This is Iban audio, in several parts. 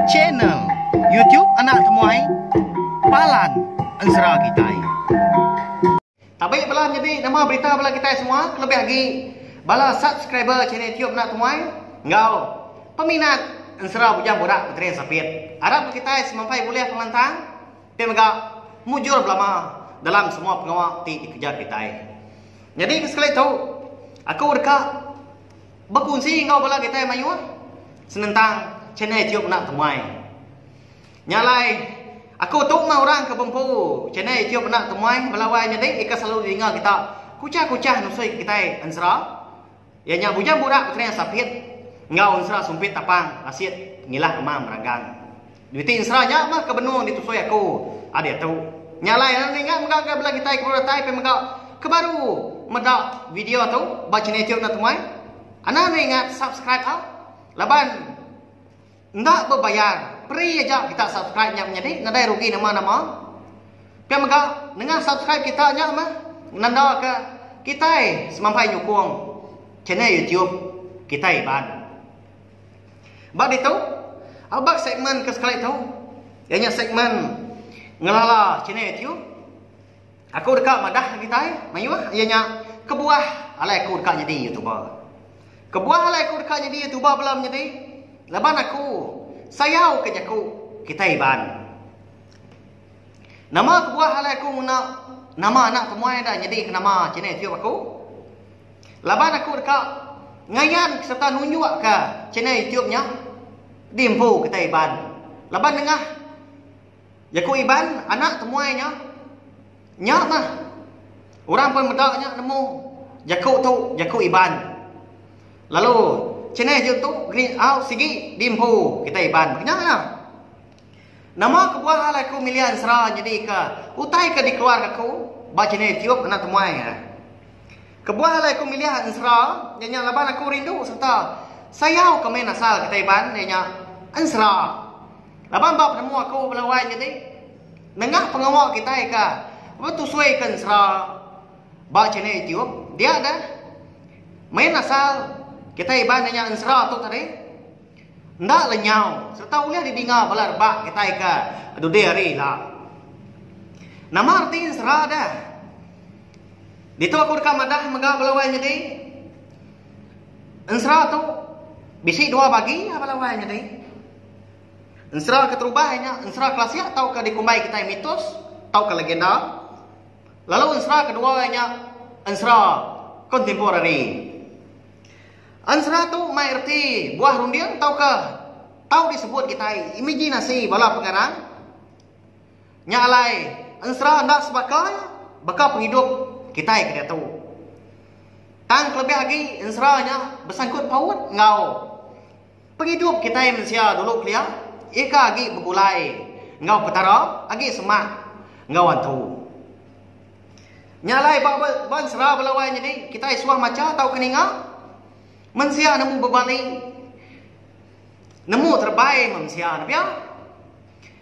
Channel YouTube Anak Temuai Palan Ensera Kitai. Tabi bala menyadi nama berita bala kitai semua kelebih agi bala subscriber channel YouTube Anak Temuai enggau peminat Ensera Bujang Burak Petering Sapit. Arap ke kitai semampai bulih pengelantang ti mega mujur belama dalam semua pengawa ti dikereja kitai. Nyadi ke sekali tu aku deka Bekunsi enggau bala kitai mayuh senentang channel YouTube enda temuai. Nya alai aku tu mah orang ke bempu channel YouTube enda temuai bala wai nyadi ika selalu didinga kita kuchah-kuchah nusui ke kitai ensera iya nya Bujang Burak Petering Sapit enggau ensera Sumpit Tapang Lasit Ngilah Remang Meranggang. Duiti ensera nya mah ke benung ditusui aku diatu. Nya alai anang ninga mega ke bala kitai ke baru datai pia mega ke baru meda video tu ba channel YouTube enda temuai. Anang enda ingat subscribe au laban enda bebayar free aja kita subscribe nya menyadi nadai rugi nama-nama. Pia mega nengah subscribe kita nya mah nanda ke kitai semampai nyukung channel YouTube kitai Iban. Ba ditu, ba segmen ke sekali tu, iya nya segmen ngelala channel YouTube, aku deka madah kitai mayuh iya nya kebuah alai aku deka nyadi YouTuber. Kebuah alai aku deka nyadi YouTuber bala menyadi laban aku sayau ke jaku kitai Iban. Nama kebuah alai aku ngena nama anak temuai da nyadi ke nama channel YouTube aku? Laban aku deka ngayan sereta nunjukka channel YouTube nya diempu kitai Iban. Laban nengah jaku Iban anak temuai nya nya mah orang pun meda nya nemu jaku tu jaku Iban. Lalu channel YouTube tu green out sigi diempu kitai Iban. Nya iya. Nama kebuah alai aku milih ensera nyadika utai ke dikeluarka aku ba channel YouTube anak temuai nya. Kebuah alai aku milih ensera iya nya laban aku rindu sereta sayau ke main asal kitai Iban iya nya ensera. Laban ba penemu aku bala wai nyadi nengah pengawa kitai ke betusui ke ensera ba channel YouTube dia deh main asal kitai Iban iya nya ensera tu tadi enda lenyau sereta ulih didinga bala rebak kitai ke dudi hari ila. Nama reti ensera deh? Ditu aku deka madah mega bala wai nyadi ensera tu bisi dua bagi bala wai nyadi. Ensera keterubah nya ensera klasik tauka dikumbai kitai mitos tauka legenda. Lalu ensera kedua nya ensera kontemporari. Ensera tu mai reti buah runding tauka tau disebut kitai imaginasi bala pengarang. Nya alai ensera enda sebaka baka pengidup kitai ke diatu. Tang kelebih agi ensera nya besangkut paut enggau pengidup kitai mensia dulu kelia ika agi begulai enggau Petara agi semak enggau antu. Nya alai ba ba ensera bala wai nyadi kitai suah macha tauka ninga mensia nemu bebali nemu terebai meh mensia ne pia.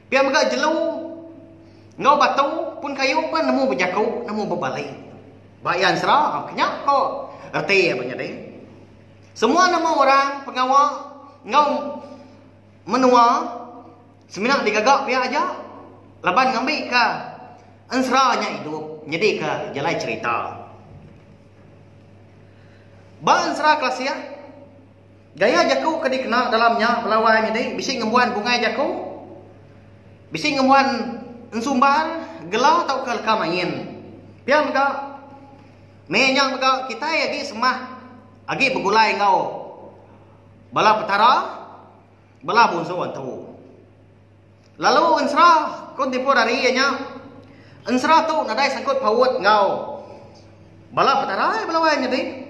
Pia mega jelu enggau batu pun kayu pun nemu bejaku nemu bebali. Ba iya ensera kenya ko reti iya ba nyadi. Semua nama orang pengawa enggau menua Semina digaga pia aja laban ngambika ensera nya idup nyadika jalai cherita. Ba ensera klasik, gaya jaku ke dikena dalam nya belawai nyadi bisi ngembuan bungai jaku, bisi ngembuan ensumbar, gela tauka leka main. Pia mega, meh nya mega kitai agi semah agi begulai enggau bala petara. Bala bunsu antu. Lalu ensera kontemporari iya nya ensera tu nadai sangkut paut enggau bala petara bala wai nyadi.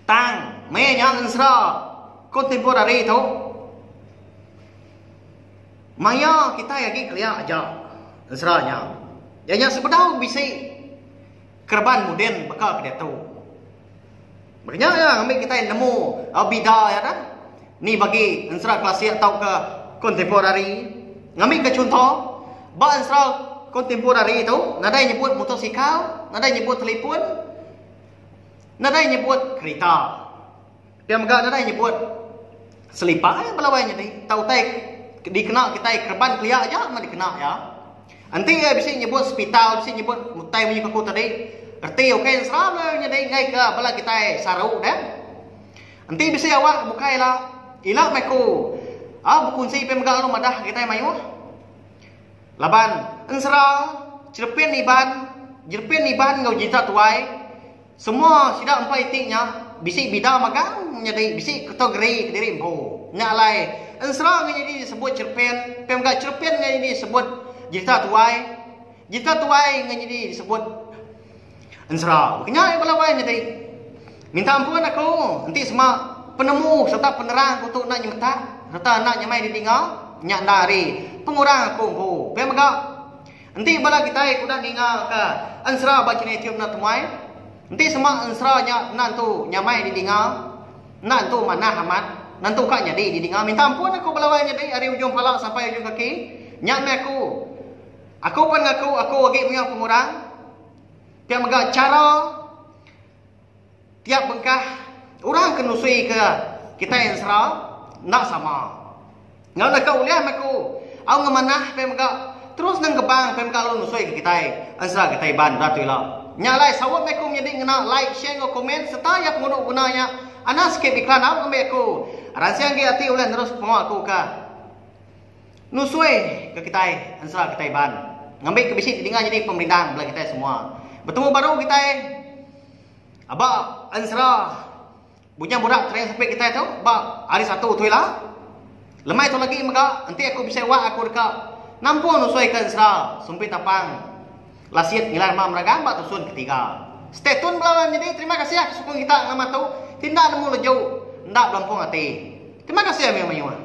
Tang meh nya ensera kontemporari tu maya kitai agi kelia aja ensera nya. Iya nya sebedau bisi kereban moden baka ke diatu. Baka nya iya ngambi kitai nemu bida iya dah. Ni bagi ensera klasik tauka kontemporari. Ngambika chunto, ba ensera kontemporari tu nadai nyebut motosikal, nadai nyebut telefon, nadai nyebut kerita. Pia mega nadai nyebut. Selipa iya bala wai nyadi tau utai dikena kitai kereban kelia aja meh dikena iya. Enti iya bisi nyebut sepital bisi nyebut utai munyi ku aku tadi reti ukai ensera bala nyadi enggai ke bala kitai saru deh. Enti bisi awak bukai ila ila meh ku au bekunsi pia mega lalu madah kitai mayuh. Laban ensera cherepin Iban jerepin Iban enggau jerita tuai Semua sida empa iti nya bisi bida magang nyadi bisi kategori kediri empu. Nya alai ensera enggau nyadi disebut cherepin, pia mega cherepin enggau nyadi disebut jerita tuai, jerita tuai enggau nyadi disebut ensera. Baka nya bala wai nyadi. Minta ampun aku enti sema penemu sereta penerang aku tu enda nyemetak sereta enda nyamai didinga nya enda ari pengurang aku empu. Pia mega Enti bala kitai ke udah ninga ke ensera ba channel youtube enda temuai, enti sema ensera nya enda entu nyamai didinga, enda entu manah amat, nentu ka nyadi didinga minta ampun aku bala wai nyadi ari ujung pala sampai ujung kaki, nya meh aku. Aku pen ngaku aku agi mayuh pengurang, pia mega chara Tiap bengkah orang ke nusui ke kitai ensera enda sama. Enggau naka ulih meh ku au ngemanah pia mega terus nengkebang pia mega lalu nusui ke kitai ensera kitai Iban udah tu ila. Nya alai saut meh ku menyadi ngena like, share enggau komen sereta iya pengudu guna nya anang skip iklan au ngambi aku ransing agi ati ulih nerus pengawa aku ke nusui ke kitai ensera kitai Iban ngambi ke bisi didinga nyadi pemerindang bala kitai semua. Betemu baru kitai. Aba ensera Bujang Burak kering sepit kitai tu ba hari satu tu ila. Lemai tu lagi mega enti aku bisi awak aku deka nampung nusui ke ensera Sumpit Tapang Lasit Ngilan Rema Meragang ba tusun ketiga. Stay tune bala menyadi terima kasih ke sukung kita ngelama tu ti enda nemu leju enda belampung ati. Terima kasih mayuh mayuh.